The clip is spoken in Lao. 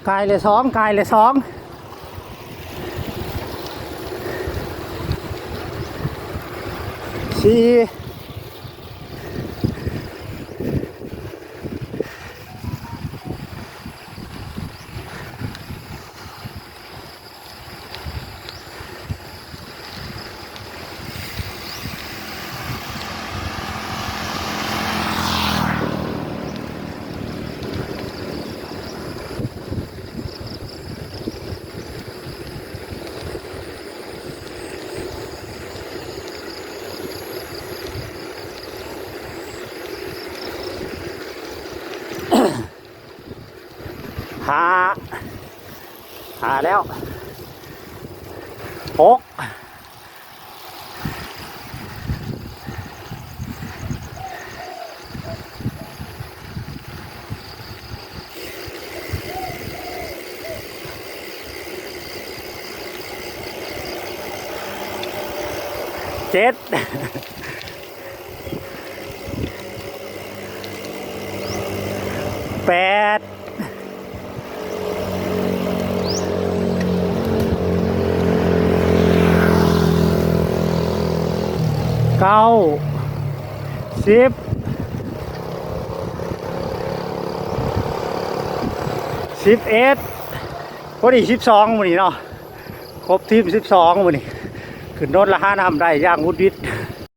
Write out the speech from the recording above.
ກາຍແລ້ວສອງ ກາຍແລ້ວສອງ ສີ່ ຫ້າ ຫ້າແລ້ວ ຫົກ ເຈັດ ແປດ ເກົ້າ ສິບ ສິບເອັດ ພໍດີສິບສອງມື້ນີ້ເນາະ. ຄົບທີມສິບສອງມື້ນີ້ ຂຶ້ນລົດລະຫານ້ຳໄດ້ຢ່າງຫວຸດຫວິດ.